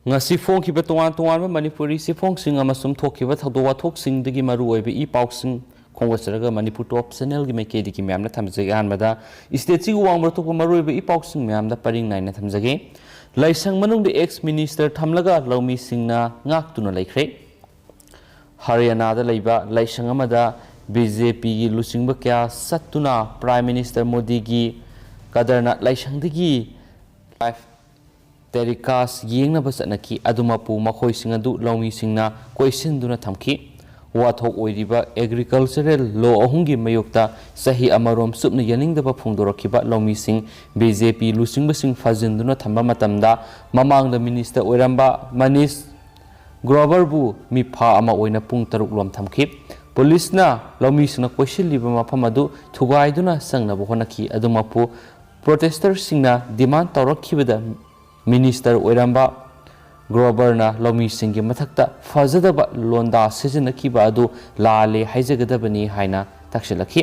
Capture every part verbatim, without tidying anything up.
ꯉꯁꯤ ꯐꯣꯡꯈꯤꯕ ꯇꯣꯉꯥꯟ ꯇꯣꯉꯥꯟꯕ ꯃꯅꯤꯄꯨꯔꯤ ꯆꯦꯐꯣꯡꯁꯤꯡ ꯑꯃꯁꯨꯡ ꯊꯣꯛꯈꯤꯕ ꯊꯧꯗꯣꯛ ꯋꯥꯊꯣꯛꯁꯤꯡꯗꯒꯤ ꯃꯔꯨꯑꯣꯏꯕ ꯏ ꯄꯥꯎꯁꯤꯡ ꯈꯣꯝꯒꯠꯆꯔꯒ ꯃꯅꯤꯄꯨꯔ ꯇꯣꯞ ꯆꯦꯅꯦꯜꯒꯤ ꯃꯥꯏꯀꯩꯗꯒꯤ ꯃꯌꯥꯝꯅ ꯊꯝꯖꯒꯦ꯫ ꯑꯍꯥꯟꯕꯗ ꯏꯁꯇꯦꯠꯁꯤꯒꯤ ꯋꯥꯡꯃꯗ ꯊꯣꯛꯄ ꯃꯔꯨꯑꯣꯏꯕ ꯏ ꯄꯥꯎꯁꯤꯡ ꯃꯌꯥꯝꯗ ꯄꯔꯤꯡ ꯅꯥꯏꯅ ꯊꯝꯖꯒꯦ꯫ ꯂꯥꯏꯁꯪ ꯃꯅꯨꯡꯗ ꯑꯦꯛꯁ ꯃꯤꯅꯤꯁꯇꯔ ꯊꯝꯂꯒ ꯂꯧꯃꯤꯁꯤꯡꯅ ꯉꯥꯛꯇꯨꯅ ꯂꯩꯈ꯭ꯔꯦ꯫ ꯍꯔꯤꯌꯥꯅꯥꯗ ꯂꯩꯕ ꯂꯥꯏꯁꯪ ꯑꯃꯗ ꯕꯤ ꯖꯦ ꯄꯤꯒꯤ ꯂꯨꯆꯤꯡꯕ ꯀꯌꯥ ꯆꯠꯇꯨꯅ ꯄ꯭ꯔꯥꯏꯝ ꯃꯤꯅꯤꯁꯇꯔ ꯃꯣꯗꯤꯒꯤ ꯀꯗꯔꯅ ꯂꯥꯏꯁꯪꯗꯒꯤ ꯂꯥꯏꯐ ꯇꯦꯂꯤꯀꯥꯁ ꯌꯦꯡꯅꯕ ꯆꯠꯅꯈꯤ꯫ ꯑꯗꯨꯃꯛꯄꯨ ꯃꯈꯣꯏꯁꯤꯡ ꯑꯗꯨ ꯂꯧꯃꯤꯁꯤꯡꯅ ꯀꯣꯏꯁꯤꯟꯗꯨꯅ ꯊꯝꯈꯤ꯫ ꯋꯥꯊꯣꯛ ꯑꯣꯏꯔꯤꯕ ꯑꯦꯒ꯭ꯔꯤꯀꯜꯆꯔꯦꯜ ꯂꯣ ꯑꯍꯨꯝꯒꯤ ꯃꯥꯌꯣꯛꯇ ꯆꯍꯤ ꯑꯃꯔꯣꯝ ꯆꯨꯞꯅ ꯌꯥꯅꯤꯡꯗꯕ ꯐꯣꯡꯗꯣꯔꯛꯈꯤꯕ ꯂꯧꯃꯤꯁꯤꯡ ꯕꯤ ꯖꯦ ꯄꯤ ꯂꯨꯆꯤꯡꯕꯁꯤꯡ ꯐꯥꯖꯤꯟꯗꯨꯅ ꯊꯝꯕ ꯃꯇꯝꯗ ꯃꯃꯥꯡꯗ ꯃꯤꯅꯤꯁꯇꯔ ꯑꯣꯏꯔꯝꯕ ꯃꯅꯤꯁ ꯒ꯭ꯔꯣꯕꯔꯕꯨ ꯃꯤꯐꯥ ꯑꯃ ꯑꯣꯏꯅ ꯄꯨꯡ ꯇꯔꯨꯛ ꯂꯣꯝ ꯊꯝꯈꯤ꯫ ꯄꯨꯂꯤꯁꯅ ꯂꯧꯃꯤꯁꯤꯡꯅ ꯀꯣꯏꯁꯤꯜꯂꯤꯕ ꯃꯐꯝ ꯑꯗꯨ ꯊꯨꯒꯥꯏꯗꯨꯅ ꯆꯪꯅꯕ ꯍꯣꯠꯅꯈꯤ꯫ ꯑꯗꯨꯃꯛꯄꯨ ꯄ꯭ꯔꯣꯇꯦꯁꯇꯔꯁꯤꯡꯅ ꯗꯤꯃꯥꯟ ꯇꯧꯔꯛꯈꯤꯕꯗ ꯃꯤꯅꯤꯁꯇꯔ ꯑꯣꯏꯔꯝꯕ ꯒ꯭ꯔꯣꯕꯔꯅ ꯂꯧꯃꯤꯁꯤꯡꯒꯤ ꯃꯊꯛꯇ ꯐꯖꯗꯕ ꯂꯣꯟꯗꯥ ꯁꯤꯖꯤꯟꯅꯈꯤꯕ ꯑꯗꯨ ꯂꯥꯜꯂꯦ ꯍꯥꯏꯖꯒꯗꯕꯅꯤ ꯍꯥꯏꯅ ꯇꯛꯁꯤꯜꯂꯛꯈꯤ꯫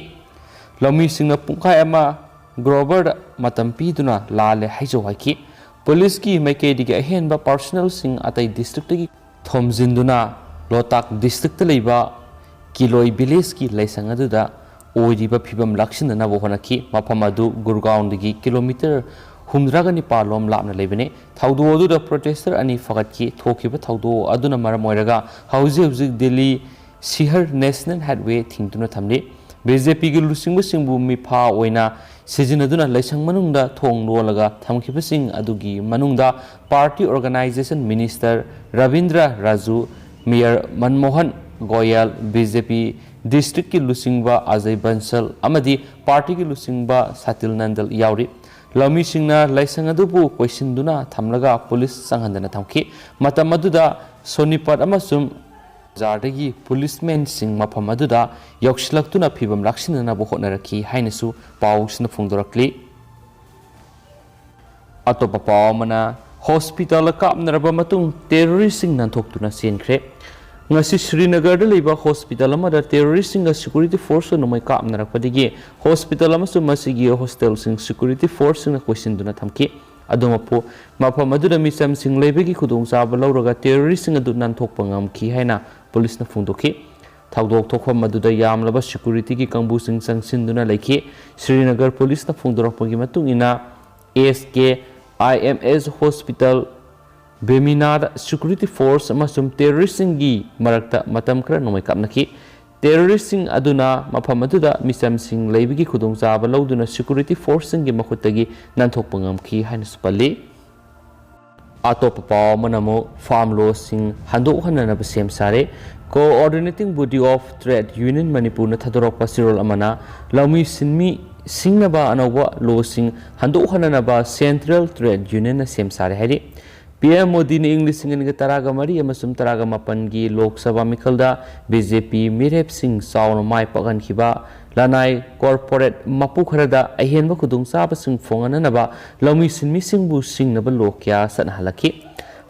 ꯂꯧꯃꯤꯁꯤꯡꯅ ꯄꯨꯡꯈꯥꯏ ꯑꯃ ꯒ꯭ꯔꯣꯕꯔꯗ ꯃꯇꯝ ꯄꯤꯗꯨꯅ ꯂꯥꯜꯂꯦ ꯍꯥꯏꯖꯧ ꯍꯥꯏꯈꯤ꯫ ꯄꯨꯂꯤꯁꯀꯤ ꯃꯥꯏꯀꯩꯗꯒꯤ ꯑꯍꯦꯟꯕ ꯄꯥꯔꯁꯣꯅꯦꯜꯁꯤꯡ ꯑꯇꯩ ꯗꯤꯁꯇ꯭ꯔꯤꯛꯇꯒꯤ ꯊꯣꯝꯖꯤꯟꯗꯨꯅ ꯂꯣꯇꯥꯛ ꯗꯤꯁꯇ꯭ꯔꯤꯛꯇ ꯂꯩꯕ ꯀꯤꯂꯣꯏ ꯚꯤꯂꯦꯖꯀꯤ ꯂꯥꯏꯁꯪ ꯑꯗꯨꯗ ꯑꯣꯏꯔꯤꯕ ꯐꯤꯕꯝ ꯂꯥꯛꯁꯤꯟꯅꯅꯕ ꯍꯣꯠꯅꯈꯤ꯫ ꯃꯐꯝ ꯑꯗꯨ ꯒꯨꯔꯒꯥꯎꯟꯗꯒꯤ ꯀꯤꯂꯣꯃꯤꯇꯔ ꯍꯨꯝꯗ꯭ꯔꯥꯒ ꯅꯤꯄꯥꯜ ꯂꯣꯝ ꯂꯥꯞꯅ ꯂꯩꯕꯅꯤ꯫ ꯊꯧꯗꯣꯛ ꯑꯗꯨꯗ ꯄ꯭ꯔꯣꯇꯦꯁꯇꯔ ꯑꯅꯤ ꯐꯒꯠꯈꯤ꯫ ꯊꯣꯛꯈꯤꯕ ꯊꯧꯗꯣꯛ ꯑꯗꯨꯅ ꯃꯔꯝ ꯑꯣꯏꯔꯒ ꯍꯧꯖꯤꯛ ꯍꯧꯖꯤꯛ ꯗꯤꯜꯂꯤ ꯁꯤꯍꯔ ꯅꯦꯁꯅꯦꯜ ꯍꯥꯏꯋꯦ ꯊꯤꯡꯗꯨꯅ ꯊꯝꯂꯤ꯫ ꯕꯤ ꯖꯦ ꯄꯤꯒꯤ ꯂꯨꯆꯤꯡꯕꯁꯤꯡꯕꯨ ꯃꯤꯐꯥ ꯑꯣꯏꯅ ꯁꯤꯖꯤꯟꯅꯗꯨꯅ ꯂꯥꯏꯁꯪ ꯃꯅꯨꯡꯗ ꯊꯣꯡ ꯂꯣꯜꯂꯒ ꯊꯝꯈꯤꯕꯁꯤꯡ ꯑꯗꯨꯒꯤ ꯃꯅꯨꯡꯗ party organisation minister Rabindra Raju, mayor Manmohan Goyal, B J P ꯗꯤꯁꯇ꯭ꯔꯤꯛꯀꯤ ꯂꯨꯆꯤꯡꯕ ꯑꯖꯌ ꯕꯟꯁꯜ ꯑꯃꯗꯤ ꯄꯥꯔꯇꯤꯒꯤ ꯂꯨꯆꯤꯡꯕ ꯁꯇꯤꯜ ꯅꯟꯗꯜ ꯌꯥꯎꯔꯤ꯫ ꯂꯧꯃꯤꯁꯤꯡꯅ ꯂꯥꯏꯁꯪ ꯑꯗꯨꯕꯨ ꯀꯣꯏꯁꯤꯟꯗꯨꯅ ꯊꯝꯂꯒ ꯄꯨꯂꯤꯁ ꯆꯪꯍꯟꯗꯅ ꯊꯝꯈꯤ꯫ ꯃꯇꯝ ꯑꯗꯨꯗ ꯁꯣꯅꯤꯄꯠ ꯑꯃꯁꯨꯡ ꯕꯖꯥꯔꯗꯒꯤ ꯄꯨꯂꯤꯁꯃꯦꯟꯁꯤꯡ ꯃꯐꯝ ꯑꯗꯨꯗ ꯌꯧꯁꯤꯜꯂꯛꯇꯨꯅ ꯐꯤꯕꯝ ꯂꯥꯛꯁꯤꯟꯅꯅꯕ ꯍꯣꯠꯅꯔꯛꯈꯤ ꯍꯥꯏꯅꯁꯨ ꯄꯥꯎꯁꯤꯅ ꯐꯣꯡꯗꯣꯔꯛꯂꯤ꯫ ꯑꯇꯣꯞꯄ ꯄꯥꯎ ꯑꯃꯅ, ꯍꯣꯁꯄꯤꯇꯥꯜꯗ ꯀꯥꯞꯅꯔꯕ ꯃꯇꯨꯡ ꯇꯦꯔꯣꯔꯤꯁꯁꯤꯡ ꯅꯥꯟꯊꯣꯛꯇꯨꯅ ꯆꯦꯟꯈ꯭ꯔꯦ꯫ ꯉꯁꯤ ꯁ꯭ꯔꯤꯅꯒꯔꯗ ꯂꯩꯕ ꯍꯣꯁꯄꯤꯇꯥꯜ ꯑꯃꯗ ꯇꯦꯔꯣꯔꯤꯁꯁꯤꯡꯒ ꯁꯦꯀ꯭ꯌꯨꯔꯤꯇꯤ ꯐꯣꯔꯁꯀ ꯅꯣꯡꯃꯩ ꯀꯥꯞꯅꯔꯛꯄꯗꯒꯤ ꯍꯣꯁꯄꯤꯇꯥꯜ ꯑꯃꯁꯨꯡ ꯃꯁꯤꯒꯤ ꯍꯣꯁꯇꯦꯜꯁꯤꯡ ꯁꯦꯀ꯭ꯌꯨꯔꯤꯇꯤ ꯐꯣꯔꯁꯁꯤꯡꯅ ꯀꯣꯏꯁꯤꯟꯗꯨꯅ ꯊꯝꯈꯤ꯫ ꯑꯗꯨꯃꯛꯄꯨ, ꯃꯐꯝ ꯑꯗꯨꯗ ꯃꯤꯆꯝꯁꯤꯡ ꯂꯩꯕꯒꯤ ꯈꯨꯗꯣꯡꯆꯥꯕ ꯂꯧꯔꯒ terroristꯁꯤꯡ ꯑꯗꯨ ꯅꯥꯟꯊꯣꯛꯄ ꯉꯝꯈꯤ ꯍꯥꯏꯅ ꯄꯨꯂꯤꯁꯅ ꯐꯣꯡꯗꯣꯛꯈꯤ꯫ ꯊꯧꯗꯣꯛ ꯊꯣꯛꯐꯝ ꯑꯗꯨꯗ ꯌꯥꯝꯂꯕ securityꯒꯤ ꯀꯥꯡꯕꯨꯁꯤꯡ ꯆꯪꯁꯤꯟꯗꯨꯅ ꯂꯩꯈꯤ꯫ ꯁ꯭ꯔꯤꯅꯒꯔ ꯄꯨꯂꯤꯁꯅ ꯐꯣꯡꯗꯣꯔꯛꯄꯒꯤ ꯃꯇꯨꯡ ꯏꯟꯅ, ꯑꯦꯁ ꯀꯦ ꯑꯥꯏ ꯑꯦꯝ ꯑꯦꯁ ꯍꯣꯁꯄꯤꯇꯥꯜ ꯕꯦꯃꯤꯅꯥꯗ security force ꯑꯃꯁꯨꯡ terroristꯁꯤꯡꯒꯤ ꯃꯔꯛꯇ ꯃꯇꯝ ꯈꯔ ꯅꯣꯡꯃꯩ ꯀꯥꯞꯅꯈꯤ꯫ Terroristꯁꯤꯡ ꯑꯗꯨꯅ ꯃꯐꯝ ꯑꯗꯨꯗ ꯃꯤꯆꯝꯁꯤꯡ ꯂꯩꯕꯒꯤ ꯈꯨꯗꯣꯡꯆꯥꯕ ꯂꯧꯗꯨꯅ security forceꯁꯤꯡꯒꯤ ꯃꯈꯨꯠꯇꯒꯤ ꯅꯥꯟꯊꯣꯛꯄ ꯉꯝꯈꯤ ꯍꯥꯏꯅꯁꯨ ꯄꯜꯂꯤ꯫ ꯑꯇꯣꯞꯄ ꯄꯥꯎ ꯑꯃꯅ ꯑꯃꯨꯛ farm lawꯁꯤꯡ ꯍꯟꯗꯣꯛꯍꯟꯅꯅꯕ ꯁꯦꯝ ꯁꯥꯔꯦ꯫ Coordinating Body of Trade Union ꯃꯅꯤꯄꯨꯔꯅ ꯊꯥꯗꯣꯔꯛꯄ ꯆꯦꯔꯣꯜ ꯑꯃꯅ ꯂꯧꯃꯤ ꯁꯤꯟꯃꯤ ꯁꯤꯡꯅꯕ ꯑꯅꯧꯕ lawꯁꯤꯡ ꯍꯟꯗꯣꯛꯍꯟꯅꯅꯕ Central Trade Unionꯅ ꯁꯦꯝ ꯁꯥꯔꯦ ꯍꯥꯏꯔꯤ꯫ ꯄꯤ ꯑꯦꯝ ꯃꯣꯗꯤꯅ ꯏꯪ ꯂꯤꯁꯤꯡ ꯑꯅꯤꯒ ꯇꯔꯥꯒ ꯃꯔꯤ ꯑꯃꯁꯨꯡ ꯇꯔꯥꯒ ꯃꯥꯄꯟꯒꯤ ꯂꯣꯛ ꯁꯚꯥ ꯃꯤꯈꯜꯗ ꯕꯤ ꯖꯦ ꯄꯤ ꯃꯤꯔꯦꯞꯁꯤꯡ ꯆꯥꯎꯅ ꯃꯥꯏ ꯄꯥꯛꯍꯟꯈꯤꯕ ꯂꯅꯥꯏ corporate ꯃꯄꯨ ꯈꯔꯗ ꯑꯍꯦꯟꯕ ꯈꯨꯗꯣꯡꯆꯥꯕꯁꯤꯡ ꯐꯪꯍꯟꯅꯅꯕ ꯂꯧꯃꯤ ꯁꯤꯟꯃꯤꯁꯤꯡꯕꯨ ꯁꯤꯡꯅꯕ law ꯀꯌꯥ ꯆꯠꯅꯍꯜꯂꯛꯈꯤ꯫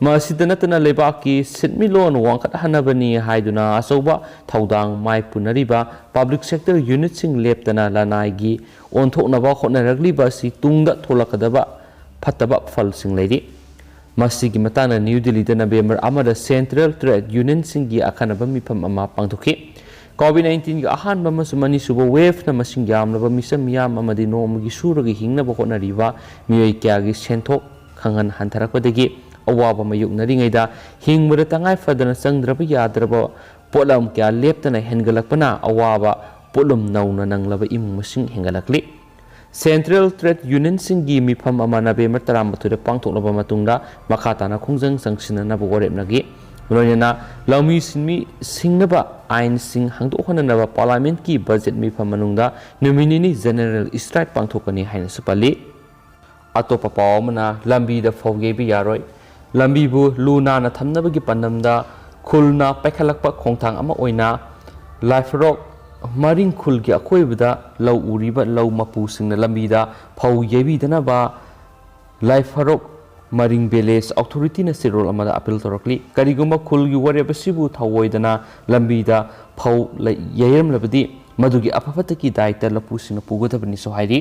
ꯃꯁꯤꯗ ꯅꯠꯇꯅ ꯂꯩꯕꯥꯛꯀꯤ ꯁꯤꯟꯃꯤꯠꯂꯣꯟ ꯋꯥꯡꯈꯠꯍꯟꯅꯕꯅꯤ ꯍꯥꯏꯗꯨꯅ ꯑꯆꯧꯕ ꯊꯧꯗꯥꯡ ꯃꯥꯏ ꯄꯨꯅꯔꯤꯕ public sector unitꯁꯤꯡ ꯂꯦꯞꯇꯅ ꯂꯅꯥꯏꯒꯤ ꯑꯣꯟꯊꯣꯛꯅꯕ ꯍꯣꯠꯅꯔꯛꯂꯤꯕ ꯑꯁꯤ ꯇꯨꯡꯗ ꯊꯣꯛꯂꯛꯀꯗꯕ ꯐꯠꯇꯕ ꯐꯜꯁꯤꯡ ꯂꯩꯔꯤ꯫ ꯃꯁꯤꯒꯤ ꯃꯇꯥꯡꯗ ꯅ꯭ꯌꯨ ꯗꯤꯜꯂꯤꯗ ꯅꯕꯦꯝꯕꯔ ꯑꯃꯗ Central Trade Unionꯁꯤꯡꯒꯤ ꯑꯈꯟꯅꯕ ꯃꯤꯐꯝ ꯑꯃ ꯄꯥꯡꯊꯣꯛꯈꯤ꯫ COVID nineteenꯒꯤ ꯑꯍꯥꯟꯕ ꯑꯃꯁꯨꯡ ꯑꯅꯤꯁꯨꯕ waveꯅ ꯃꯁꯤꯡ ꯌꯥꯝꯂꯕ ꯃꯤꯆꯝ ꯃꯤꯌꯥꯝ ꯑꯃꯗꯤ ꯅꯣꯡꯃꯒꯤ ꯁꯨꯔꯒ ꯍꯤꯡꯅꯕ ꯍꯣꯠꯅꯔꯤꯕ ꯃꯤꯑꯣꯏ ꯀꯌꯥꯒꯤ ꯁꯦꯟꯊꯣꯛ ꯈꯪꯍꯟ ꯍꯟꯊꯔꯛꯄꯗꯒꯤ ꯑꯋꯥꯕ ꯃꯥꯌꯣꯛꯅꯔꯤꯉꯩꯗ ꯍꯤꯡꯕꯗ ꯇꯉꯥꯏ ꯐꯗꯅ ꯆꯪꯗ꯭ꯔꯕ ꯌꯥꯗ꯭ꯔꯕ ꯄꯣꯠꯂꯝ ꯀꯌꯥ ꯂꯦꯞꯇꯅ ꯍꯦꯟꯒꯠꯂꯛꯄꯅ ꯑꯋꯥꯕ ꯄꯣꯠꯂꯨꯝ ꯅꯧꯅ ꯅꯪꯂꯕ ꯏꯃꯨꯡ ꯃꯁꯤꯡ ꯍꯦꯟꯒꯠꯂꯛꯂꯤ꯫ Central Trade Unionꯁꯤꯡꯒꯤ ꯃꯤꯐꯝ ꯑꯃ ꯅꯕꯦꯝꯕꯔ ꯇꯔꯥꯃꯥꯊꯣꯏꯗ ꯄꯥꯡꯊꯣꯛꯂꯕ ꯃꯇꯨꯡꯗ ꯃꯈꯥ ꯇꯥꯅ ꯈꯣꯡꯖꯪ ꯆꯪꯁꯤꯟꯅꯅꯕ ꯋꯥꯔꯦꯞꯅꯈꯤ꯫ ꯂꯣꯏꯅꯅ ꯂꯧꯃꯤ ꯁꯤꯟꯃꯤ ꯁꯤꯡꯅꯕ ꯑꯥꯏꯟꯁꯤꯡ ꯍꯟꯗꯣꯛꯍꯟꯅꯅꯕ Parliamentꯀꯤ budget ꯃꯤꯐꯝ ꯃꯅꯨꯡꯗ ꯅꯨꯃꯤꯠ ꯅꯤꯅꯤ general strike ꯄꯥꯡꯊꯣꯛꯀꯅꯤ ꯍꯥꯏꯅꯁꯨ ꯄꯜꯂꯤ꯫ ꯑꯇꯣꯞꯄ ꯄꯥꯎ ꯑꯃꯅ, ꯂꯝꯕꯤꯗ ꯐꯧ ꯌꯩꯕ ꯌꯥꯔꯣꯏ꯫ ꯂꯝꯕꯤꯕꯨ ꯂꯨ ꯅꯥꯟꯅ ꯊꯝꯅꯕꯒꯤ ꯄꯥꯟꯗꯝꯗ ꯈꯨꯜꯅ ꯄꯥꯏꯈꯠꯂꯛꯄ ꯈꯣꯡꯊꯥꯡ ꯑꯃ ꯑꯣꯏꯅ ꯂꯥꯏꯐꯔꯣꯛ ꯃꯔꯤꯡ ꯈꯨꯜꯒꯤ ꯑꯀꯣꯏꯕꯗ ꯂꯧ ꯎꯔꯤꯕ ꯂꯧ ꯃꯄꯨꯁꯤꯡꯅ ꯂꯝꯕꯤꯗ ꯐꯧ ꯌꯩꯕꯤꯗꯅꯕ ꯂꯥꯏꯐꯔꯣꯛ ꯃꯔꯤꯡ village authorityꯅ ꯆꯦꯔꯣꯜ ꯑꯃꯗ appeal ꯇꯧꯔꯛꯂꯤ꯫ ꯀꯔꯤꯒꯨꯝꯕ ꯈꯨꯜꯒꯤ ꯋꯥꯔꯦꯞ ꯑꯁꯤꯕꯨ ꯊꯧꯑꯣꯏꯗꯅ ꯂꯝꯕꯤꯗ ꯐꯧ ꯂꯩ-, ꯌꯩꯔꯝꯂꯕꯗꯤ ꯃꯗꯨꯒꯤ ꯑꯐ ꯐꯠꯇꯒꯤ ꯗꯥꯏꯇ ꯂꯧꯄꯨꯁꯤꯡꯅ ꯄꯨꯒꯗꯕꯅꯤꯁꯨ ꯍꯥꯏꯔꯤ꯫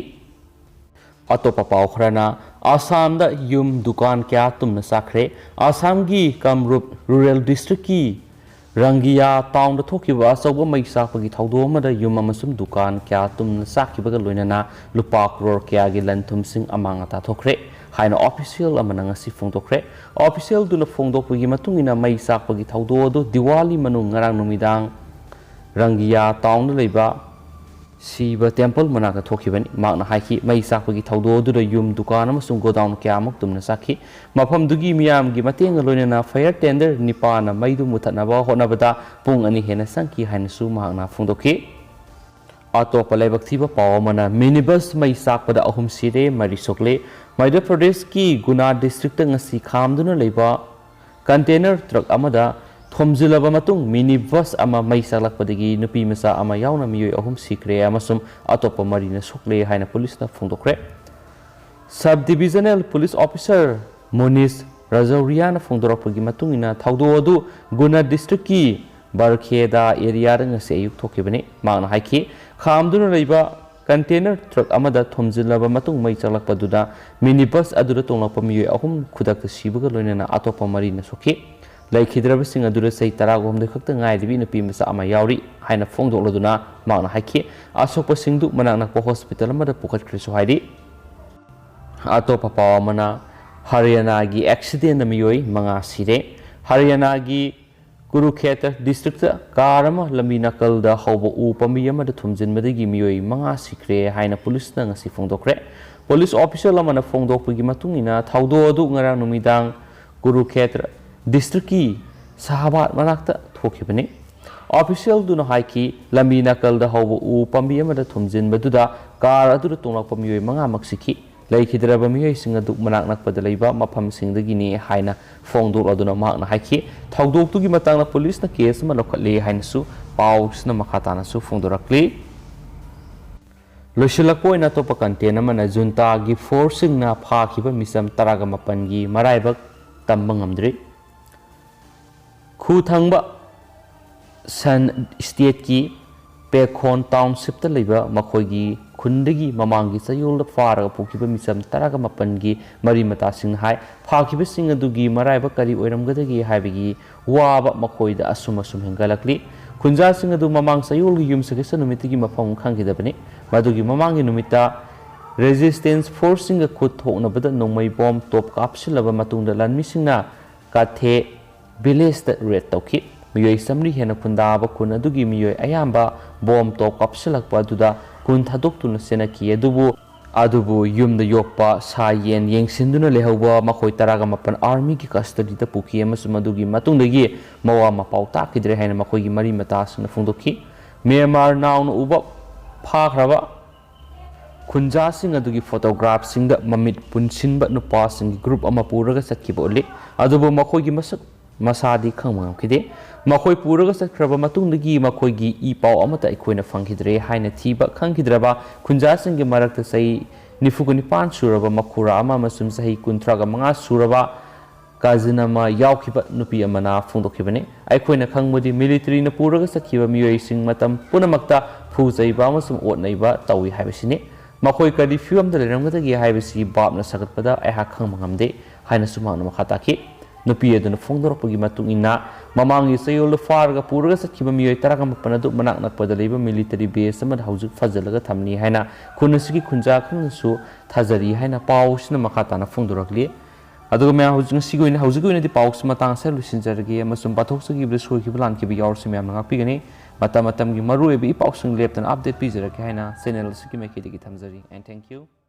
ꯑꯇꯣꯞꯄ ꯄꯥꯎ ꯈꯔꯅ, ꯑꯁꯥꯝꯗ ꯌꯨꯝ ꯗꯨꯀꯥꯟ ꯀꯌꯥ ꯇꯨꯝꯅ ꯆꯥꯛꯈ꯭ꯔꯦ꯫ ꯑꯁꯥꯝꯒꯤ ꯀꯥꯃꯔꯨꯞ ꯔꯨꯔꯦꯜ ꯗꯤꯁꯇ꯭ꯔꯤꯛꯀꯤ ꯔꯪꯒꯤꯌꯥ ꯇꯥꯎꯟꯗ ꯊꯣꯛꯈꯤꯕ ꯑꯆꯧꯕ ꯃꯩ ꯆꯥꯛꯄꯒꯤ ꯊꯧꯗꯣꯛ ꯑꯃꯗ ꯌꯨꯝ ꯑꯃꯁꯨꯡ ꯗꯨꯀꯥꯟ ꯀꯌꯥ ꯇꯨꯝꯅ ꯆꯥꯛꯈꯤꯕꯒ ꯂꯣꯏꯅꯅ ꯂꯨꯄꯥ ꯀ꯭ꯔꯣꯔ ꯀꯌꯥꯒꯤ ꯂꯟ ꯊꯨꯝꯁꯤꯡ ꯑꯃꯥꯡ ꯑꯇꯥ ꯊꯣꯛꯈ꯭ꯔꯦ ꯍꯥꯏꯅ ꯑꯣꯐꯤꯁꯤꯌꯦꯜ ꯑꯃꯅ ꯉꯁꯤ ꯐꯣꯡꯗꯣꯛꯈ꯭ꯔꯦ꯫ ꯑꯣꯐꯤꯁꯤꯌꯦꯜꯗꯨꯅ ꯐꯣꯡꯗꯣꯛꯄꯒꯤ ꯃꯇꯨꯡ ꯏꯟꯅ, ꯃꯩ ꯆꯥꯛꯄꯒꯤ ꯊꯧꯗꯣꯛ ꯑꯗꯨ ꯗꯤꯋꯥꯂꯤ ꯃꯅꯨꯡ ꯉꯔꯥꯡ ꯅꯨꯃꯤꯗꯥꯡ ꯔꯪꯒꯤꯌꯥ ꯇꯥꯎꯟꯗ ꯂꯩꯕ ꯁꯤꯕ ꯇꯦꯝꯄꯜ ꯃꯅꯥꯛꯇ ꯊꯣꯛꯈꯤꯕꯅꯤ꯫ ꯃꯍꯥꯛꯅ ꯍꯥꯏꯈꯤ, ꯃꯩ ꯆꯥꯛꯄꯒꯤ ꯊꯧꯗꯣꯛ ꯑꯗꯨꯗ ꯌꯨꯝ, ꯗꯨꯀꯥꯟ ꯑꯃꯁꯨꯡ ꯒꯣꯗꯥꯎꯟ ꯀꯌꯥ ꯑꯃ ꯇꯨꯝꯅ ꯆꯥꯛꯈꯤ꯫ ꯃꯐꯝꯗꯨꯒꯤ ꯃꯤꯌꯥꯝꯒꯤ ꯃꯇꯦꯡꯒ ꯂꯣꯏꯅꯅ ꯐꯥꯌꯔ ꯇꯦꯟꯗꯔ ꯅꯤꯄꯥꯟꯅ ꯃꯩꯗꯨ ꯃꯨꯊꯠꯅꯕ ꯍꯣꯠꯅꯕꯗ ꯄꯨꯡ ꯑꯅꯤ ꯍꯦꯟꯅ ꯆꯪꯈꯤ ꯍꯥꯏꯅꯁꯨ ꯃꯍꯥꯛꯅ ꯐꯣꯡꯗꯣꯛꯈꯤ꯫ ꯑꯇꯣꯞꯄ ꯂꯥꯏꯕꯛ ꯊꯤꯕ ꯄꯥꯎ ꯑꯃꯅ, ꯃꯤꯅꯤ ꯕꯁ ꯃꯩ ꯆꯥꯛꯄꯗ ꯑꯍꯨꯝ ꯁꯤꯔꯦ, ꯃꯔꯤ ꯁꯣꯛꯂꯦ꯫ ꯃꯙ꯭ꯌ ꯄ꯭ꯔꯗꯦꯁꯀꯤ ꯒꯨꯅꯥ ꯗꯤꯁꯇ꯭ꯔꯤꯛꯇ ꯉꯁꯤ ꯈꯥꯝꯗꯨꯅ ꯂꯩꯕ ꯀꯟꯇꯦꯅꯔ ꯇ꯭ꯔꯛ ꯑꯃꯗ ꯊꯣꯝꯖꯤꯜꯂꯕ ꯃꯇꯨꯡ, ꯃꯤꯅꯤ ꯕꯁ ꯑꯃ ꯃꯩ ꯆꯥꯛꯂꯛꯄꯗꯒꯤ ꯅꯨꯄꯤ ꯃꯆꯥ ꯑꯃ ꯌꯥꯎꯅ ꯃꯤꯑꯣꯏ ꯑꯍꯨꯝ ꯁꯤꯈ꯭ꯔꯦ ꯑꯃꯁꯨꯡ ꯑꯇꯣꯞꯄ ꯃꯔꯤꯅ ꯁꯣꯛꯂꯦ ꯍꯥꯏꯅ ꯄꯨꯂꯤꯁꯅ ꯐꯣꯡꯗꯣꯛꯈ꯭ꯔꯦ꯫ ꯁꯕ ꯗꯤꯕꯤꯖꯅꯦꯜ ꯄꯨꯂꯤꯁ ꯑꯣꯐꯤꯁꯥꯔ ꯃꯣꯅꯤꯁ ꯔꯥꯖꯧꯔꯤꯌꯥꯅ ꯐꯣꯡꯗꯣꯔꯛꯄꯒꯤ ꯃꯇꯨꯡ ꯏꯟꯅ, ꯊꯧꯗꯣꯛ ꯑꯗꯨ ꯒꯨꯅꯥ ꯗꯤꯁꯇ꯭ꯔꯤꯛꯀꯤ ꯕꯔꯈꯦꯗꯥ ꯑꯦꯔꯤꯌꯥꯗ ꯉꯁꯤ ꯑꯌꯨꯛ ꯊꯣꯛꯈꯤꯕꯅꯤ꯫ ꯃꯍꯥꯛꯅ ꯍꯥꯏꯈꯤ, ꯈꯥꯝꯗꯨꯅ ꯂꯩꯕ ꯀꯟꯇꯦꯅꯔ ꯇ꯭ꯔꯛ ꯑꯃꯗ ꯊꯣꯝꯖꯤꯜꯂꯕ ꯃꯇꯨꯡ ꯃꯩ ꯆꯥꯛꯂꯛꯄꯗꯨꯗ ꯃꯤꯅꯤ ꯕꯁ ꯑꯗꯨꯗ ꯇꯣꯡꯂꯛꯄ ꯃꯤꯑꯣꯏ ꯑꯍꯨꯝ ꯈꯨꯗꯛꯇ ꯁꯤꯕꯒ ꯂꯣꯏꯅꯅ ꯑꯇꯣꯞꯄ ꯃꯔꯤꯅ ꯁꯣꯛꯈꯤ꯫ ꯂꯩꯈꯤꯗ꯭ꯔꯕꯁꯤꯡ ꯑꯗꯨꯗ ꯆꯍꯤ ꯇꯔꯥꯒ ꯍꯨꯝꯗꯣꯏ ꯈꯛꯇ ꯉꯥꯏꯔꯤꯕꯤ ꯅꯨꯄꯤ ꯃꯆꯥ ꯑꯃ ꯌꯥꯎꯔꯤ ꯍꯥꯏꯅ ꯐꯣꯡꯗꯣꯛꯂꯗꯨꯅ ꯃꯍꯥꯛꯅ ꯍꯥꯏꯈꯤ, ꯑꯁꯣꯛꯄꯁꯤꯡꯗꯨ ꯃꯅꯥꯛ ꯅꯛꯄ ꯍꯣꯁꯄꯤꯇꯥꯜ ꯑꯃꯗ ꯄꯨꯈꯠꯈ꯭ꯔꯦꯁꯨ ꯍꯥꯏꯔꯤ꯫ ꯑꯇꯣꯞꯄ ꯄꯥꯎ ꯑꯃꯅ, ꯍꯔꯤꯌꯥꯅꯥꯒꯤ ꯑꯦꯛꯁꯤꯗꯦꯟꯗ ꯃꯤꯑꯣꯏ ꯃꯉꯥ ꯁꯤꯔꯦ꯫ ꯍꯔꯤꯌꯥꯅꯥꯒꯤ ꯀꯨꯔꯨꯈꯦꯇ꯭ꯔ ꯗꯤꯁꯇ꯭ꯔꯤꯛꯇ ꯀꯥꯔ ꯑꯃ ꯂꯝꯕꯤ ꯅꯥꯀꯜꯗ ꯍꯧꯕ ꯎ ꯄꯥꯝꯕꯤ ꯑꯃꯗ ꯊꯣꯝꯖꯤꯟꯕꯗꯒꯤ ꯃꯤꯑꯣꯏ ꯃꯉꯥ ꯁꯤꯈ꯭ꯔꯦ ꯍꯥꯏꯅ ꯄꯨꯂꯤꯁꯅ ꯉꯁꯤ ꯐꯣꯡꯗꯣꯛꯈ꯭ꯔꯦ꯫ ꯄꯨꯂꯤꯁ ꯑꯣꯐꯤꯁꯤꯌꯦꯜ ꯑꯃꯅ ꯐꯣꯡꯗꯣꯛꯄꯒꯤ ꯃꯇꯨꯡ ꯏꯟꯅ, ꯊꯧꯗꯣꯛ ꯑꯗꯨ ꯉꯔꯥꯡ ꯅꯨꯃꯤꯗꯥꯡ ꯀꯨꯔꯨꯈꯦꯇ꯭ꯔ ꯗꯤꯁꯇ꯭ꯔꯤꯛꯀꯤ ꯁꯍꯥꯕꯥꯗ ꯃꯅꯥꯛꯇ ꯊꯣꯛꯈꯤꯕꯅꯤ꯫ ꯑꯣꯐꯤꯁꯤꯌꯦꯜꯗꯨꯅ ꯍꯥꯏꯈꯤ, ꯂꯝꯕꯤ ꯅꯥꯀꯜꯗ ꯍꯧꯕ ꯎ ꯄꯥꯝꯕꯤ ꯑꯃꯗ ꯊꯣꯝꯖꯤꯟꯕꯗꯨꯗ ꯀꯥꯔ ꯑꯗꯨꯗ ꯇꯣꯡꯂꯛꯄ ꯃꯤꯑꯣꯏ ꯃꯉꯥꯃꯛ ꯁꯤꯈꯤ꯫ ꯂꯩꯈꯤꯗ꯭ꯔꯕ ꯃꯤꯑꯣꯏꯁꯤꯡ ꯑꯗꯨ ꯃꯅꯥꯛ ꯅꯛꯄꯗ ꯂꯩꯕ ꯃꯐꯝꯁꯤꯡꯗꯒꯤꯅꯤ ꯍꯥꯏꯅ ꯐꯣꯡꯗꯣꯛꯂꯗꯨꯅ ꯃꯍꯥꯛꯅ ꯍꯥꯏꯈꯤ, ꯊꯧꯗꯣꯛꯇꯨꯒꯤ ꯃꯇꯥꯡꯗ ꯄꯨꯂꯤꯁꯅ ꯀꯦꯁ ꯑꯃ ꯂꯧꯈꯠꯂꯦ ꯍꯥꯏꯅꯁꯨ ꯄꯥꯎꯁꯤꯅ ꯃꯈꯥ ꯇꯥꯅꯁꯨ ꯐꯣꯡꯗꯣꯔꯛꯂꯤ꯫ ꯂꯣꯏꯁꯤꯜꯂꯛꯄ ꯑꯣꯏꯅ ꯑꯇꯣꯞꯄ ꯀꯟꯇꯦꯟ ꯑꯃꯅ, ꯖꯨꯟꯇꯥꯒꯤ ꯐꯣꯔꯁꯁꯤꯡꯅ ꯐꯥꯈꯤꯕ ꯃꯤꯆꯝ ꯇꯔꯥꯒ ꯃꯥꯄꯟꯒꯤ ꯃꯔꯥꯏꯕꯛ ꯇꯝꯕ ꯉꯝꯗ꯭ꯔꯤ꯫ ꯈꯨ ꯊꯪꯕ ꯁꯟ ꯁ꯭ꯇꯦꯠꯀꯤ ꯄꯦꯈꯣꯟ ꯇꯥꯎꯟꯁꯤꯞꯇ ꯂꯩꯕ ꯃꯈꯣꯏꯒꯤ ꯈꯨꯟꯗꯒꯤ ꯃꯃꯥꯡꯒꯤ ꯆꯌꯣꯜꯗ ꯐꯥꯔꯒ ꯄꯨꯈꯤꯕ ꯃꯤꯆꯝ ꯇꯔꯥꯒ ꯃꯥꯄꯟꯒꯤ ꯃꯔꯤ ꯃꯇꯥꯁꯤꯡꯅ ꯍꯥꯏ, ꯐꯥꯈꯤꯕꯁꯤꯡ ꯑꯗꯨꯒꯤ ꯃꯔꯥꯏꯕꯛ ꯀꯔꯤ ꯑꯣꯏꯔꯝꯒꯗꯒꯦ ꯍꯥꯏꯕꯒꯤ ꯋꯥꯕ ꯃꯈꯣꯏꯗ ꯑꯁꯨꯝ ꯑꯁꯨꯝ ꯍꯦꯟꯒꯠꯂꯛꯂꯤ꯫ ꯈꯨꯟꯖꯥꯁꯤꯡ ꯑꯗꯨ ꯃꯃꯥꯡ ꯆꯌꯣꯜꯒꯤ ꯌꯨꯝꯁꯀꯩꯁ ꯅꯨꯃꯤꯠꯇꯒꯤ ꯃꯐꯝ ꯈꯪꯈꯤꯗꯕꯅꯤ꯫ ꯃꯗꯨꯒꯤ ꯃꯃꯥꯡꯒꯤ ꯅꯨꯃꯤꯠꯇ ꯔꯦꯖꯤꯁꯇꯦꯟꯁ ꯐꯣꯔꯁꯁꯤꯡꯒ ꯈꯨꯠ ꯊꯣꯛꯅꯕꯗ ꯅꯣꯡꯃꯩ ꯕꯣꯝ ꯇꯣꯞ ꯀꯥꯞꯁꯤꯜꯂꯕ ꯃꯇꯨꯡꯗ ꯂꯥꯟꯃꯤꯁꯤꯡꯅ ꯀꯥꯊꯦ ꯚꯤꯂꯦꯖꯇ ꯔꯦꯗ ꯇꯧꯈꯤ꯫ ꯃꯤꯑꯣꯏ ꯆꯥꯃꯔꯤ ꯍꯦꯟꯅ ꯈꯨꯟꯗꯥꯕ ꯈꯨꯟ ꯑꯗꯨꯒꯤ ꯃꯤꯑꯣꯏ ꯑꯌꯥꯝꯕ ꯕꯣꯝ ꯇꯣꯞ ꯀꯥꯞꯁꯤꯜꯂꯛꯄ ꯑꯗꯨꯗ ꯈꯨꯟ ꯊꯥꯗꯣꯛꯇꯨꯅ ꯆꯦꯟꯅꯈꯤ꯫ ꯑꯗꯨꯕꯨ, ꯑꯗꯨꯕꯨ ꯌꯨꯝꯗ ꯌꯣꯛꯄ ꯁꯥ ꯌꯦꯟ ꯌꯦꯡꯁꯤꯟꯗꯨꯅ ꯂꯩꯍꯧꯕ ꯃꯈꯣꯏ ꯇꯔꯥꯒ ꯃꯥꯄꯟ ꯑꯥꯔꯃꯤꯒꯤ ꯀꯁꯇꯗꯤꯗ ꯄꯨꯈꯤ ꯑꯃꯁꯨꯡ ꯃꯗꯨꯒꯤ ꯃꯇꯨꯡꯗꯒꯤ ꯃꯋꯥ ꯃꯄꯥꯎ ꯇꯥꯈꯤꯗ꯭ꯔꯦ ꯍꯥꯏꯅ ꯃꯈꯣꯏꯒꯤ ꯃꯔꯤ ꯃꯇꯥꯁꯤꯡꯅ ꯐꯣꯡꯗꯣꯛꯈꯤ꯫ ꯃ꯭ꯌꯥꯟꯃꯥꯔ ꯅꯥꯎꯅ ꯎꯕ ꯐꯥꯈ꯭ꯔꯕ ꯈꯨꯟꯖꯥꯁꯤꯡ ꯑꯗꯨꯒꯤ ꯐꯣꯇꯣꯒ꯭ꯔꯥꯐꯁꯤꯡꯗ ꯃꯃꯤꯠ ꯄꯨꯟꯁꯤꯟꯕ ꯅꯨꯄꯥꯁꯤꯡꯒꯤ ꯒ꯭ꯔꯨꯞ ꯑꯃ ꯄꯨꯔꯒ ꯆꯠꯈꯤꯕ ꯎꯠꯂꯤ꯫ ꯑꯗꯨꯕꯨ ꯃꯈꯣꯏꯒꯤ ꯃꯁꯛ ꯃꯁꯥꯗꯤ ꯈꯪꯕ ꯉꯝꯈꯤꯗꯦ꯫ ꯃꯈꯣꯏ ꯄꯨꯔꯒ ꯆꯠꯈ꯭ꯔꯕ ꯃꯇꯨꯡꯗꯒꯤ ꯃꯈꯣꯏꯒꯤ ꯏ ꯄꯥꯎ ꯑꯃꯠꯇ ꯑꯩꯈꯣꯏꯅ ꯐꯪꯈꯤꯗ꯭ꯔꯦ ꯍꯥꯏꯅ ꯊꯤꯕ ꯈꯪꯈꯤꯗ꯭ꯔꯕ ꯈꯨꯟꯖꯥꯁꯤꯡꯒꯤ ꯃꯔꯛꯇ ꯆꯍꯤ ꯅꯤꯐꯨꯒ ꯅꯤꯄꯥꯟ ꯁꯨꯔꯕ ꯃꯈꯨꯔꯥ ꯑꯃ ꯑꯃꯁꯨꯡ ꯆꯍꯤ ꯀꯨꯟꯊ꯭ꯔꯥꯒ ꯃꯉꯥ ꯁꯨꯔꯕ ꯀꯥꯖꯤꯟ ꯑꯃ ꯌꯥꯎꯈꯤꯕ ꯅꯨꯄꯤ ꯑꯃꯅ ꯐꯣꯡꯗꯣꯛꯈꯤꯕꯅꯤ꯫ ꯑꯩꯈꯣꯏꯅ ꯈꯪꯕꯗꯤ ꯃꯤꯂꯤꯇꯔꯤꯅ ꯄꯨꯔꯒ ꯆꯠꯈꯤꯕ ꯃꯤꯑꯣꯏꯁꯤꯡ ꯃꯇꯝ ꯄꯨꯝꯅꯃꯛꯇ ꯐꯨ ꯆꯩꯕ ꯑꯃꯁꯨꯡ ꯑꯣꯠ ꯅꯩꯕ ꯇꯧꯏ ꯍꯥꯏꯕꯁꯤꯅꯤ꯫ ꯃꯈꯣꯏ ꯀꯔꯤ ꯐꯤꯕꯝꯗ ꯂꯩꯔꯝꯒꯗꯒꯦ ꯍꯥꯏꯕꯁꯤ ꯚꯥꯞꯅ ꯁꯥꯒꯠꯄꯗ ꯑꯩꯍꯥꯛ ꯈꯪꯕ ꯉꯝꯗꯦ ꯍꯥꯏꯅꯁꯨ ꯃꯍꯥꯛꯅ ꯃꯈꯥ ꯇꯥꯈꯤ꯫ ꯅꯨꯄꯤ ꯑꯗꯨꯅ ꯐꯣꯡꯗꯣꯔꯛꯄꯒꯤ ꯃꯇꯨꯡ ꯏꯟꯅ, ꯃꯃꯥꯡꯒꯤ ꯆꯌꯣꯜꯗ ꯐꯥꯔꯒ ꯄꯨꯔꯒ ꯆꯠꯈꯤꯕ ꯃꯤꯑꯣꯏ ꯇꯔꯥꯒ ꯃꯥꯄꯟ ꯑꯗꯨ ꯃꯅꯥꯛ ꯅꯛꯄꯗ ꯂꯩꯕ ꯃꯤꯂꯤꯇꯔꯤ ꯕꯦꯁ ꯑꯃꯗ ꯍꯧꯖꯤꯛ ꯐꯥꯖꯤꯜꯂꯒ ꯊꯝꯂꯤ ꯍꯥꯏꯅ ꯈꯨꯟ ꯑꯁꯤꯒꯤ ꯈꯨꯟꯖꯥ ꯈꯔꯅꯁꯨ ꯊꯥꯖꯔꯤ ꯍꯥꯏꯅ ꯄꯥꯎꯁꯤꯅ ꯃꯈꯥ ꯇꯥꯅ ꯐꯣꯡꯗꯣꯔꯛꯂꯤ꯫ ꯑꯗꯨꯒ ꯃꯌꯥꯝ, ꯍꯧꯖꯤꯛ, ꯉꯁꯤꯒꯤ ꯑꯣꯏꯅ, ꯍꯧꯖꯤꯛꯀꯤ ꯑꯣꯏꯅꯗꯤ ꯄꯥꯎꯁꯤ ꯃꯇꯥꯡ ꯑꯁꯤꯗ ꯂꯣꯏꯁꯤꯟꯖꯔꯒꯦ ꯑꯃꯁꯨꯡ ꯄꯥꯊꯣꯛꯆꯈꯤꯕꯗ ꯁꯣꯏꯈꯤꯕ ꯂꯥꯟꯈꯤꯕ ꯌꯥꯎꯔꯁꯨ ꯃꯌꯥꯝꯅ ꯉꯥꯛꯄꯤꯒꯅꯤ꯫ ꯃꯇꯝ ꯃꯇꯝꯒꯤ ꯃꯔꯨꯑꯣꯏꯕ ꯏ ꯄꯥꯎꯁꯤꯡ ꯂꯦꯞꯇꯅ ꯑꯞꯗꯦꯠ ꯄꯤꯖꯔꯛꯀꯦ ꯍꯥꯏꯅ ꯆꯦꯅꯦꯜ ꯑꯁꯤꯒꯤ ꯃꯥꯏꯀꯩꯗꯒꯤ ꯊꯝꯖꯔꯤ꯫ And thank you.